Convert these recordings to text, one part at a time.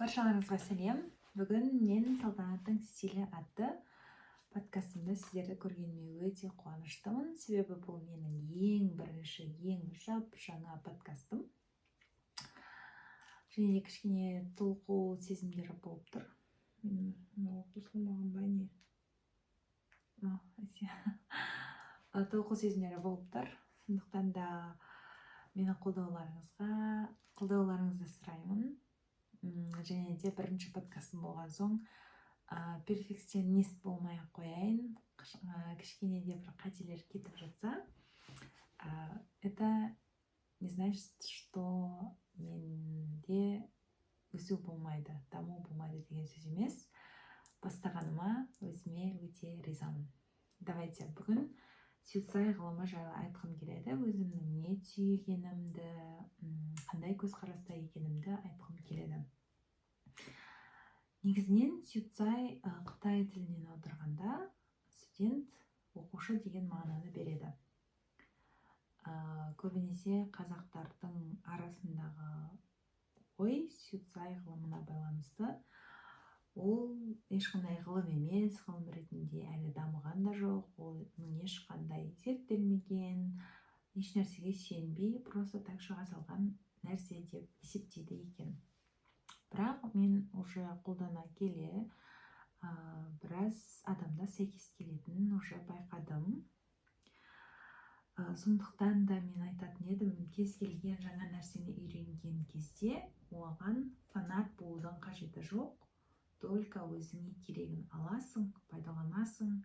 Баршаларыңызға сәлем! Бүгін мен «Салтанаттың стилі» атты подкастымда сіздерді көргеніме өте қуаныштымын, себебі бұл менің ең бірінші, ең жап жаңа подкастым және де кішкене толқу сезімдері болып тұр. Мынау қосылмаған ба, не? Толқу сезімдері болып тұр, сондықтан да мені қолдауларыңызды сұраймын. Және де бірінші подкастым болған соң перфекционист болмай ақ қояйын. Кішкене де бір қателер кетіп жатса, это не значит, что менде өсу болмайды, даму болмайды деген сөз емес. Бастағаныма өзіме өте ризамын. Давайте, бүгін сюцай ғылымы жайлы айтқым келеді. Өзімнің не түйгенімді, қандай көзқараста екенімді айтқым келеді. Негізінен сюцай қытай тілінен аударғанда студент, оқушы деген мағынаны береді. Көбінесе қазақтардың арасындағы ой сюцай ғылымына байланысты: ол ешқандай ғылым емес, ғылым ретінде әлі дамыған да жоқ, оның ешқандай зерттелмеген, ешнәрсеге сүйенбей, просто так шыға салған нәрсе деп есептейді екен. Бірақ мен уже қолдана келе біраз адамда сәйкес келетінін уже байқадым. Сондықтан да мен айтатын едім: кез келген жаңа нәрсені үйренген кезде оған фанат болудың қажеті жоқ. Только өзіңе керегін аласың, пайдаланасың,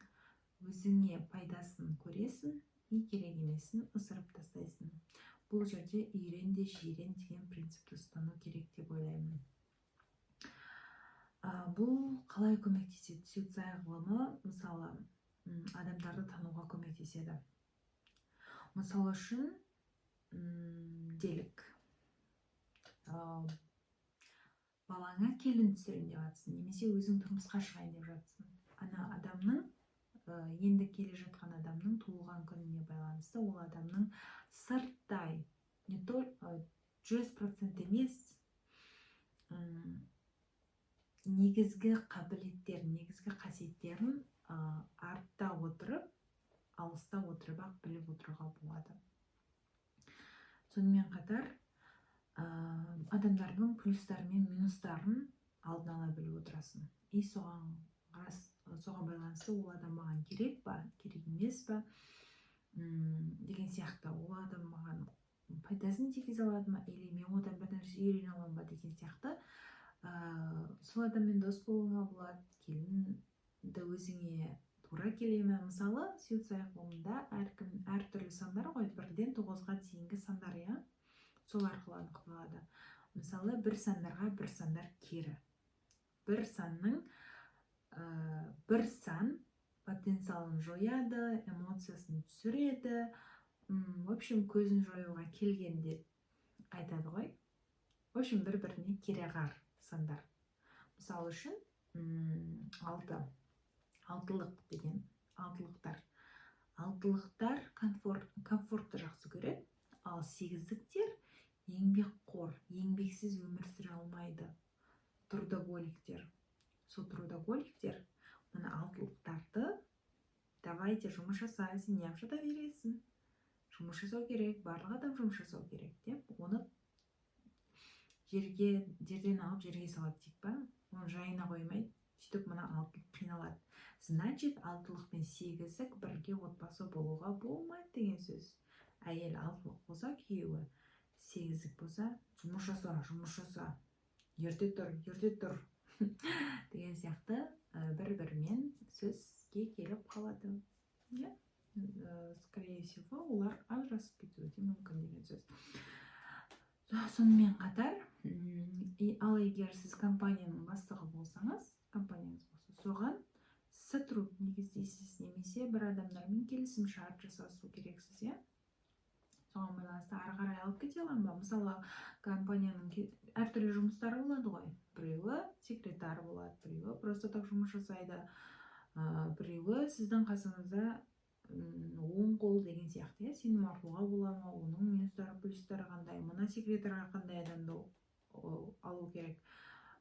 өзіңе пайдасын көресің и керек емесін ысырып тастайсың. Бұл жерде «үйрен де жирен» деген принципті ұстану керек деп ойлаймын. Бұл қалай көмектеседі? Сюцай ғылымы, мысалы, адамдарды тануға көмектеседі. Мысалы үшін, делік, балаңа келін түсірейін деп жатсың немесе өзің тұрмысқа шығайын деп жатсың. Ана адамның, енді келе жатқан адамның туылған күніне байланысты ол адамның сырттай, не то 100% емес, негізгі қабілеттерін, негізгі қасиеттерін артта отырып, алыста отырып ақ біліп отыруға болады. Сонымен қатар адамдардың плюстары мен минустарын алдын ала біліп отырасың и соған байланысты ол адам маған керек па, керек емес па деген сияқты, ол адам маған пайдасын тигізе алады ма или мен одан бір нәрсе үйрене аламын ба деген сияқты. Сол адаммен дос болуыңа болады, келінді өзіңе тура келе ме. Мысалы, сюцай ғылымында әркім әртүрлі сандар ғой, 1-ден 9-ға дейінгі сандар, иә, сол арқылы анықталады. Мысалы, бір сандарға бір сандар кері, бір санның бір сан потенциалын жояды, эмоциясын түсіреді, в общем, көзін жоюға келген деп айтады ғой. В общем, бір біріне кереғар сандар. Мысалы үшін, алты, алтылық деген, алтылықтар комфортты жақсы көреді, ал сегіздіктер еңбекқор, еңбексіз өмір сүре алмайды, трудоголиктер. Сол трудоголиктер мына алтылықтарды: «Давайте, жұмыс жаса, сен неғып жата бересің, жұмыс жасау керек, барлық адам жұмыс жасау керек», — деп, оны жерден алып жерге салады дейік па, оны жайына қоймайды. Сөйтіп мына алтылық қиналады. Значит, алтылық пен сегіздік бірге отбасы болуға болмайды деген сөз. Әйел алтылық болса, күйеуі сегіздік болса, «жұмыс жаса, жұмыс жаса, ерте тұр, ерте тұр» деген сияқты бір бірімен сөзге келіп қалады, иә. Скорее всего, олар ажырасып кетуі де мүмкін деген сөз. Сонымен қатар, ал егер сіз компанияның бастығы болсаңыз, компанияңыз болса, соған сотрудник іздейсіз немесе бір адамдармен келісімшарт жасасу керексіз, иә. Соған байланысты ары қарай алып кете аламын ба? Мысалы, компанияның әртүрлі жұмыстары болады ғой: біреуі секретарь болады, біреуі просто так жұмыс жасайды, біреуі сіздің қасыңызда оң қол деген сияқты, иә. Сенім артуға бола ма, оның минустары, плюстары қандай, мына секретарьға қандай адамды алу керек?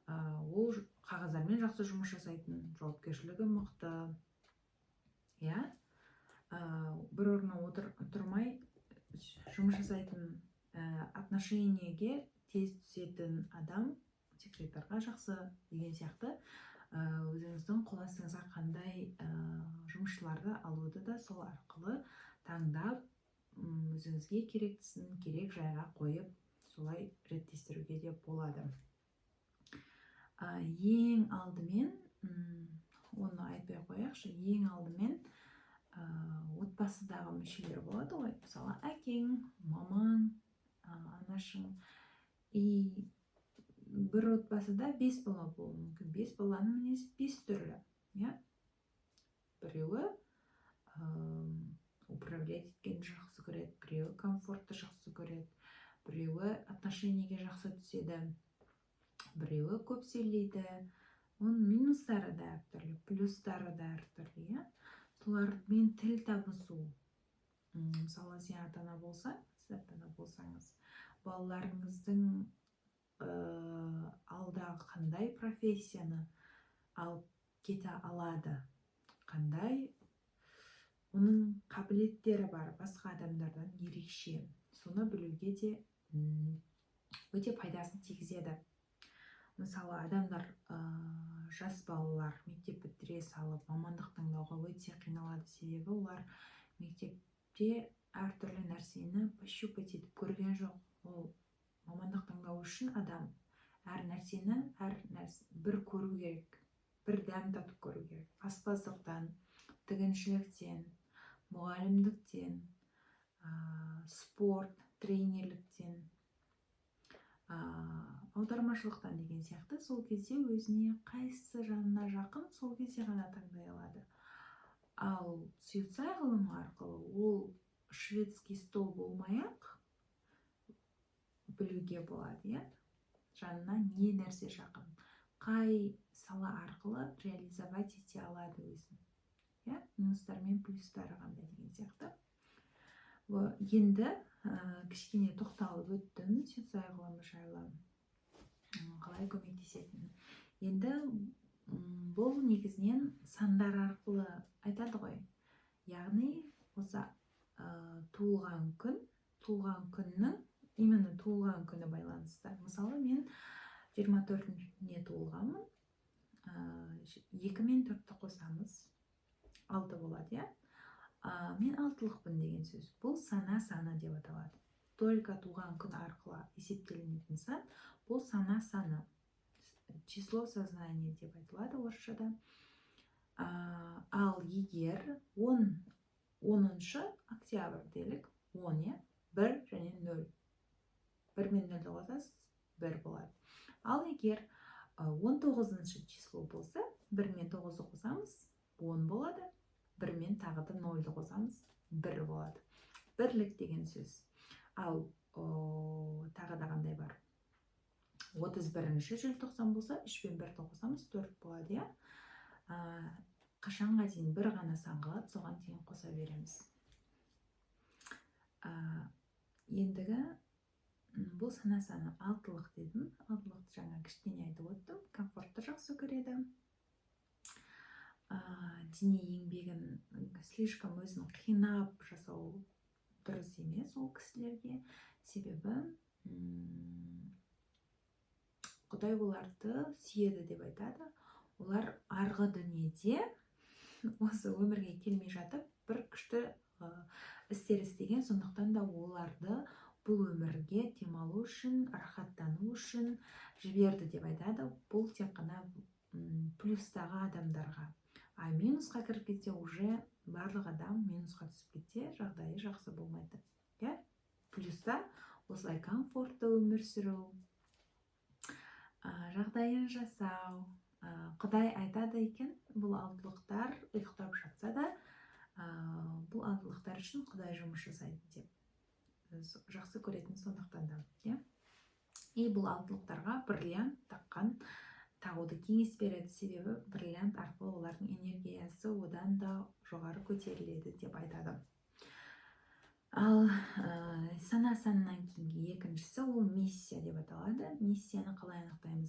Ол қағаздармен жақсы жұмыс жасайтын, жауапкершілігі мықты, иә, бір орнына отыр тұрмай жұмыс жасайтын, отношениеге тез түсетін адам секретарь ға жақсы деген сияқты. Өзіңіздің қол астыңызға қандай жұмысшыларды алуды да сол арқылы таңдап, өзіңізге керектісін керек жайға қойып, солай реттестіруге де болады. Ең алдымен, оны айтпай ақ қояйықшы, ең алдымен отбасыдағы мүшелер болады ғой, мысалы, әкең, мамаң, анашың. И бір отбасыда бес бала болуы мүмкін, бес баланың мінезі бес түрлі, иә. Біреуі управлять еткенді жақсы көреді, біреуі комфортты жақсы көреді, біреуі отношение ге жақсы түседі, біреуі көп сөйлейді. Оның минустары да әртүрлі, плюстары да әртүрлі, иә. Солармен тіл табысу. Мысалы, сен ата ана болсаң, сіз ата ана болсаңыз, балаларыңыздың алдағы қандай профессияны алып кете алады, қандай оның қабілеттері бар басқа адамдардан ерекше, соны білуге де өте пайдасын тигізеді. Мысалы, адамдар, жас балалар мектеп бітіре салып мамандық таңдауға өте қиналады, себебі олар мектепте әртүрлі нәрсені пощупать етіп көрген жоқ. Ол мамандық таңдау үшін адам әр нәрсені, әр нәрсе бір көру керек, бір дәм татып көру керек: аспаздықтан, тігіншіліктен, мұғалімдіктен, спорт тренерліктен, аудармашылықтан деген сияқты. Сол кезде өзіне қайсысы жанына жақын, сол кезде ғана таңдай алады. Ал сюцай ғылымы арқылы ол шведский стол болмай ақ білуге болады, иә, жанына не нәрсе жақын, қай сала арқылы реализовать ете алады өзін, иә, минустары мен плюстары қандай деген сияқты. Енді кішкене тоқталып өттім сюцай ғылымы жайлы, қалай көмектесетінін. Енді бұл негізінен сандар арқылы айтады ғой, яғни осы туылған күн, туылған күннің, именно туылған күні байланысты. Мысалы, мен 24-іне туылғанмын. 2 мен 4-ті қосамыз, 6 болады, иә. Мен алтылықпын деген сөз. Бұл сана саны деп аталады. Только туған күн арқылы есептелінетін сан, бұл сана саны, число сознания деп айтылады орысшада. Ал егер 10, 10 октябрь делік, 10, иә, 1 және 0, 1 мен 0-ді қосасыз, 1 болады. Ал егер 19-шы число болса, 1 мен 9-ды қосамыз, 10 болады, 1 мен тағы да 0-ды қосамыз, 1 болады, бірлік деген сөз. Ал тағы да қандай бар? 31 желтоқсан болса, 3 пен 1-ді қосамыз, 4 болады, иә. Қашанға дейін бір ғана сан қалады, соған дейін қоса береміз. Ендігі бұл сана саны алтылық дедім. Алтылықты жаңа кішкене айтып өттім. Комфортты жақсы көреді, дене еңбегін слишком өзін қинап жасау дұрыс емес ол кісілерге, себебі Құдай оларды сүйеді деп айтады. Олар арғы дүниеде осы өмірге келмей жатып бір күшті істер істеген, сондықтан да оларды бұл өмірге демалу үшін, рахаттану үшін жіберді деп айтады. Бұл тек қана плюстағы адамдарға. А минусқа кіріп кетсе, уже барлық адам минусқа түсіп кетсе, жағдайы жақсы болмайды, иә. Плюста осылай комфортты өмір сүру, жағдайын жасау. Құдай айтады екен, бұл алтылықтар ұйықтап жатса да, бұл алтылықтар үшін Құдай жұмыс жасайды деп. Жақсы көретін сондықтан да, иә. И бұл алтылықтарға бриллиант таққан, тағуды кеңес береді, себебі бриллиант арқылы олардың энергиясы одан да жоғары көтеріледі деп айтады. Ал сана санынан кейінгі екіншісі ол миссия деп аталады. Миссияны қалай анықтаймыз?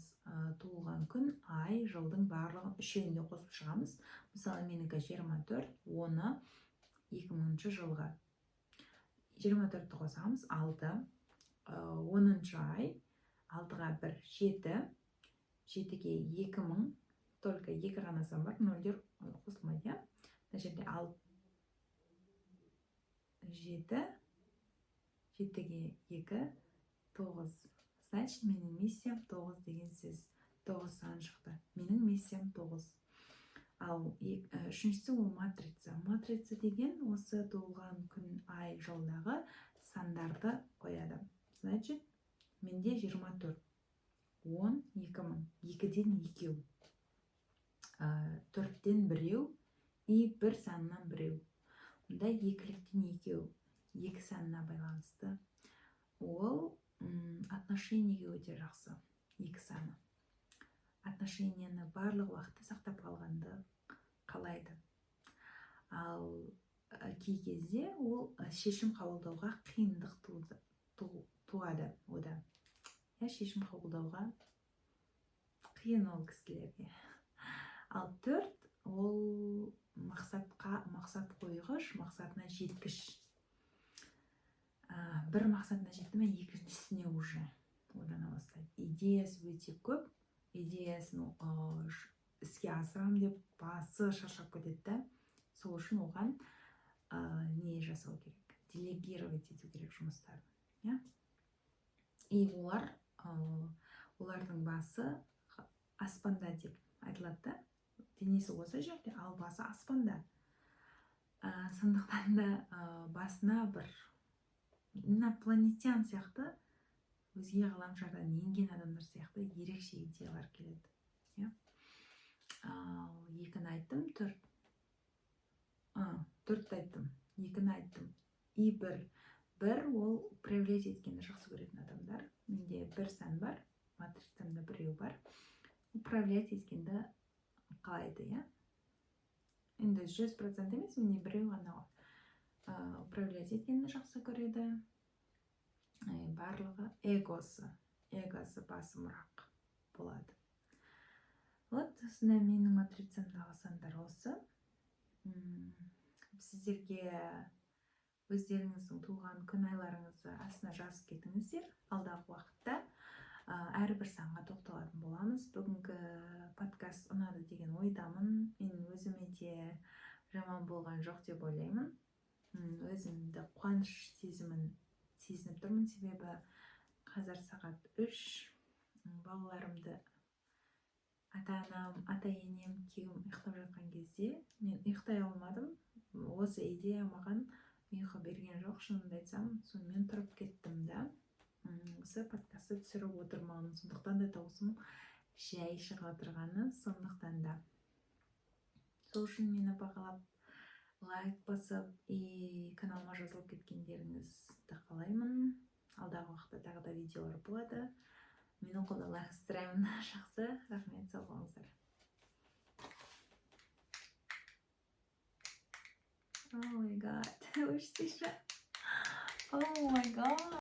Туылған күн, ай, жылдың барлығын үшеуін де қосып шығамыз. Мысалы, менікі 24.10.2000 жылғы. 24-ті қосамыз, 6, 10-ай, 6-ға 1, 7, 7-ге 2000, только екі ғана сан бар, нөлдер қосылмайды, иә. Мына жерде 7, 7-ге 2, 9. Значит, менің миссиям 9 деген сөз. 9 сан шықты. Менің миссиям 9. Ал үшіншісі ол матрица. Матрица деген осы туылған күн, ай, жылдағы сандарды қояды. Значит, менде 24, 10, 2000, 2-ден екеу, 4-тен біреу и бір санынан біреу. Мұнда екіліктен екеу, екі санына байланысты. Ол отношениеге өте жақсы, екі саны. Отношенияны барлық уақытта сақтап қалғанды қалайды. Ал кей кезде ол шешім қабылдауға қиындық туады ода. Иә, шешім қабылдауға қиын ол кісілерге. Ал 4 ол мақсатқа, мақсат қойғыш, мақсатына жеткіш. Бір мақсатына жетті ме, екіншісіне уже ойлана бастайды. Идеясы өте көп, идеясын іске асырамын деп басы шаршап кетеді да. Сол үшін оған не жасау керек? Делегировать ету керек жұмыстарын, иә. И олардың басы аспанда деп айтылады да. Денесі осы жерде, ал басы аспанда. Сондықтан да басына бір инопланетян сияқты, өзге ғаламшардан енген адамдар сияқты ерекше идеялар келеді, иә. Ал екіні айттым, төрт, төртті айттым, екіні айттым и бір. Бір ол управлять еткенді жақсы көретін адамдар. Менде бір сан бар, матрицамда біреу бар. Управлять еткенді қалайды, иә. Енді 100% емес, менде біреу ғана управлять еткенді жақсы көреді. Барлығы эгосы басымырақ болады. Вот осындай менің матрицамдағы сандар осы. Сіздерге өздеріңіздің туған күн айларыңызды астына жазып кетіңіздер. Алдағы уақытта әрбір санға тоқталатын боламыз. Бүгінгі подкаст ұнады деген ойдамын. Мен өзіме де жаман болған жоқ деп ойлаймын. Өзімді қуаныш сезімін сезініп тұрмын, себебі қазір сағат 3. Балаларымды, ата-анам, ата-енем, күйеуім ұйықтап жатқан кезде мен ұйықтай алмадым. Осы идея маған ұйқы берген жоқ, шынымды айтсам. Сонымен тұрып кеттім да, осы подкастты түсіріп отырмын. Сондықтан да дауысым жай шығып отырғаны сондықтан да. Сол үшін мені бағалап, лайк басып и каналыма жазылып кеткендеріңізді қалаймын. Алдағы уақытта тағы да видеолар болады. Мені қолдауларыңызды сұраймын. Жақсы, рахмет, сау болыңыздар. Oh my God. Oh my God.